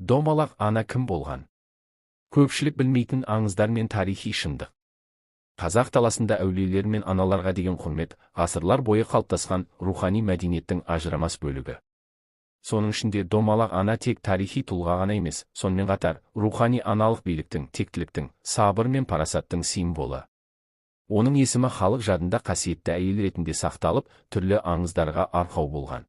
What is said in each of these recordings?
Домалақ ана кім болған? Көпшілік білмейтін аңыздар мен тарихи шындық. Қазақ даласында әулиелер мен аналарға деген құрмет ғасырлар бойы қалыптасқан рухани мәдениеттің ажырамас бөлігі. Соның ішінде Домалақ ана тек тарихи тұлға ғана емес, сонымен қатар рухани аналық биліктің, тектіліктің, сабыр мен парасаттың символы. Оның есімі халық жадында қасиетті әйел ретінде сақталып, түрлі аңыздарға арқау болған.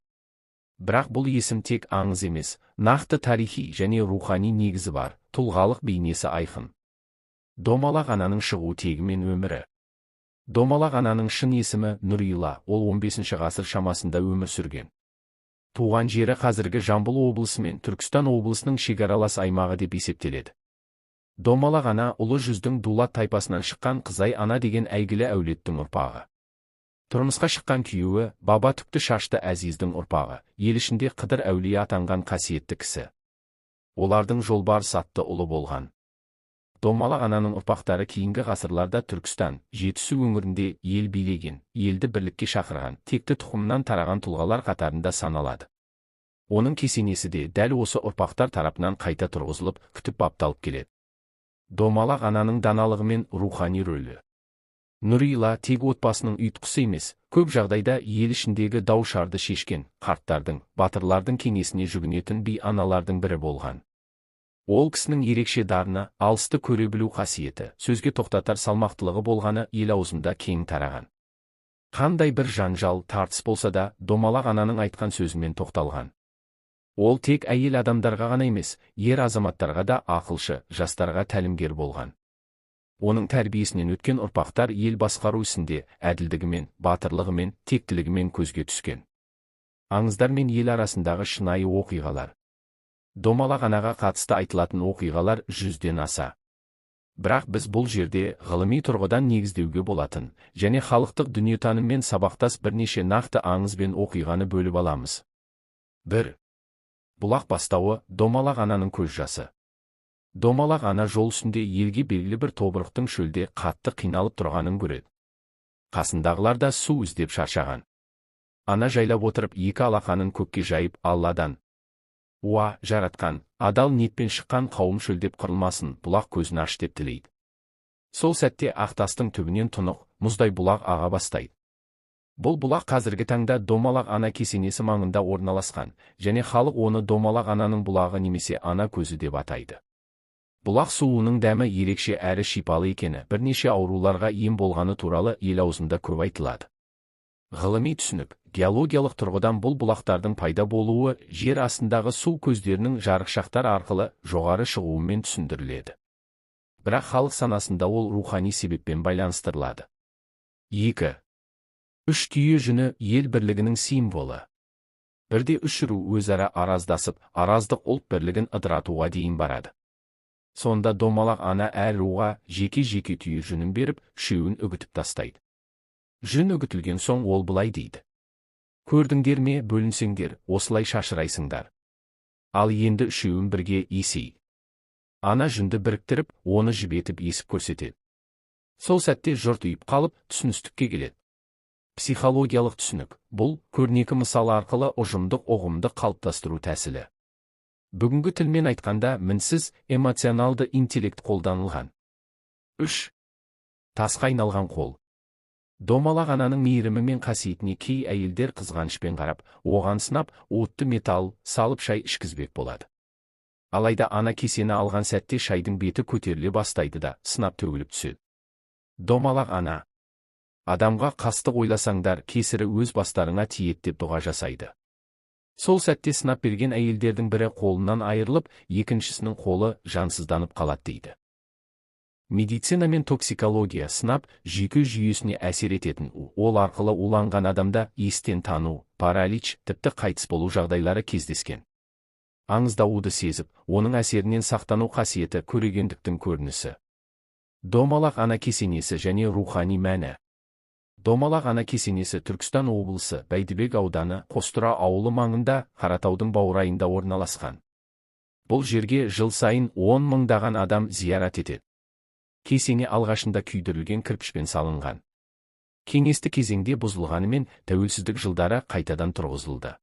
Бірақ бұл есім тек аңыз емес, нақты тарихи және рухани негізі бар, тұлғалық бейнесі айқын. Домалақ ананың шығу тегі мен өмірі. Домалақ ананың шын есімі Нұрила, ол 15 ғасыр шамасында өмір сүрген. Туған жері қазіргі Жамбыл облысы мен Түркістан облысының шекаралас аймағы деп есептеледі. Домалақ ана Ұлы жүздің Дулат тайпасынан шыққан Қызай ана деген әйгілі әулеттің ұрпағы. Тұрмысқа шыққан күйеуі Баба Түкті Шашты Әзиздің ұрпағы, ел ішінде Қыдыр әулие атанған қасиетті кісі. Олардың Жолбарыс атты ұлы болған. Домалақ ананың ұрпақтары кейінгі ғасырларда Түркістан, Жетісу өңірінде ел билеген, елді бірлікке шақырған, текті тұқымнан тараған тұлғалар қатарында саналады. Оның кесенесі де дәл осы ұрпақтар тарапынан қайта тұрғызылып, күтіп бапталып келеді. Домалақ ананың даналығы мен рухани рөлі. Нұрила тек отбасының ұйытқысы емес, көп жағдайда ел ішіндегі дау-шарды шешкен, қарттардың, батырлардың кеңесіне жүгінетін би аналардың бірі болған. Ол кісінің ерекше дарыны, алысты көре білу қасиеті, сөзге тоқтатар салмақтылығы болғаны ел аузында кең тараған. Қандай бір жанжал, тартыс болса да, Домалақ ананың айтқан сөзімен тоқталған. Ол тек әйел адамдарға ғана емес, ер азаматтарға да ақылшы, жастарға тәлімгер болған. Оның тәрбиесінен өткен ұрпақтар ел басқару ісінде әділдігімен, батырлығымен, тектілігімен көзге түскен. Аңыздар мен ел арасындағы шынайы оқиғалар. Домалақ анаға қатысты айтылатын оқиғалар 100-ден аса. Бірақ біз бұл жерде ғылыми тұрғыдан негіздеуге болатын және халықтық дүниетаныммен сабақтас бірнеше нақты аңыз бен оқиғаны бөліп аламыз. 1. Бұлақ бастауы, Домалақ ананың көз жасы. Домалақ ана жол үстінде елге белгілі бір тобырықтың шөлде қатты қиналып тұрғанын көреді. Қасындағылар да су іздеп шаршаған. Ана жайлап отырып екі алақанын көкке жайып Алладан: "Уа, жаратқан, адал ниетпен шыққан қауым шөлдеп қырылмасын, бұлақ көзін аш" деп тілейді. Сол сәтте ақ тастың түбінен тұнық, мұздай бұлақ аға бастайды. Бұл бұлақ қазіргі таңда Домалақ ана кесенесі маңында орналасқан, және халық оны Домалақ ананың бұлағы немесе ана көзі деп атайды. Бұлақ суының дәмі ерекше әрі шипалы екені, бірнеше ауруларға ем болғаны туралы ел аузында көп айтылады. Ғылыми түсінік, геологиялық тұрғыдан бұл бұлақтардың пайда болуы жер астындағы су көздерінің жарықшақтар арқылы жоғары шығуымен түсіндіріледі. Бірақ халық санасында ол рухани себеппен байланыстырылады. 2. Үш түйе жүні ел бірлігінің символы. Бірде үш ру өзара араздасып, араздық ұлт бірлігін ыдыратуға дейін барады. Сонда Домалақ ана әр руға жеке-жеке түйе жүнін беріп, үшеуін үгітіп тастайды. Жүн үгітілген соң ол былай дейді: "Көрдіңдер ме, бөлінсеңдер, осылай шашырайсыңдар. Ал енді үшеуін бірге есейік." Ана жүнді біріктіріп, оны жібетіп есіп көрсетеді. Сол сәтте жұрт ұйып қалып, түсіністікке келеді. Психологиялық түсінік, бұл көрнекі мысал арқылы ұжымдық ұғымды қалыптастыру тәсілі. Бүгінгі тілмен айтқанда, мінсіз эмоционалды интеллект қолданылған. 3. Тасқа айналған қол. Домалақ ананың мейірімі мен қасиетіне кей әйелдер қызғанышпен қарап, оған сынап, уытты металл салып шай ішкізбек болады. Алайда ана кесені алған сәтте шайдың беті көтеріле бастайды да, сынап төгіліп түседі. Домалақ ана: "Адамға қастық ойласаңдар, кесірі өз бастарыңа тиеді" деп дұға жасайды. Сол сәтте сынап берген әйелдердің бірі қолынан айырылып, екіншісінің қолы жансызданып қалады дейді. Медицина мен токсикология сынап жүйке жүйесіне әсер ететін у, ол арқылы уланған адамда естен тану, паралич, тіпті қайтыс болу жағдайлары кездескен. Аңызда уды сезіп, оның әсерінен сақтану қасиеті көрегендіктің көрінісі. Домалақ ана кесенесі және рухани мәні. Домалақ ана кесенесі Түркістан облысы Бәйдібек ауданы Қостұра ауылы маңында Қаратаудың баурайында орналасқан. Бұл жерге жыл сайын 10 мыңдаған адам зиярат етеді. Кесене алғашында күйдірілген кірпішпен салынған. Кеңестік кезеңде бұзылғанымен, тәуелсіздік жылдары қайтадан тұрғызылды.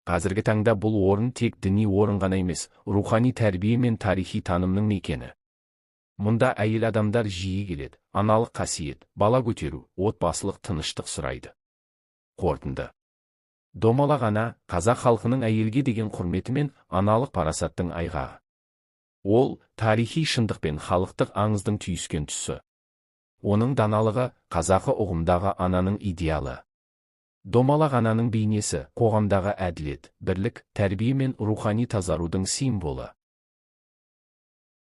Қазіргі таңда бұл орын тек діни орын ғана емес, рухани тәрбие мен тарихи танымның мекені. Мұнда әйел адамдар жиі келеді, аналық қасиет, бала көтеру, отбасылық тыныштық сұрайды. Қорытынды. Домалақ ана – қазақ халқының әйелге деген құрметі мен аналық парасаттың айғағы. Ол – тарихи шындық пен халықтық аңыздың түйіскен тұсы. Оның даналығы – қазақы ұғымдағы ананың идеалы. Домалақ ананың бейнесі – қоғамдағы әділет, бірлік, тәрбие мен рухани тазарудың символы.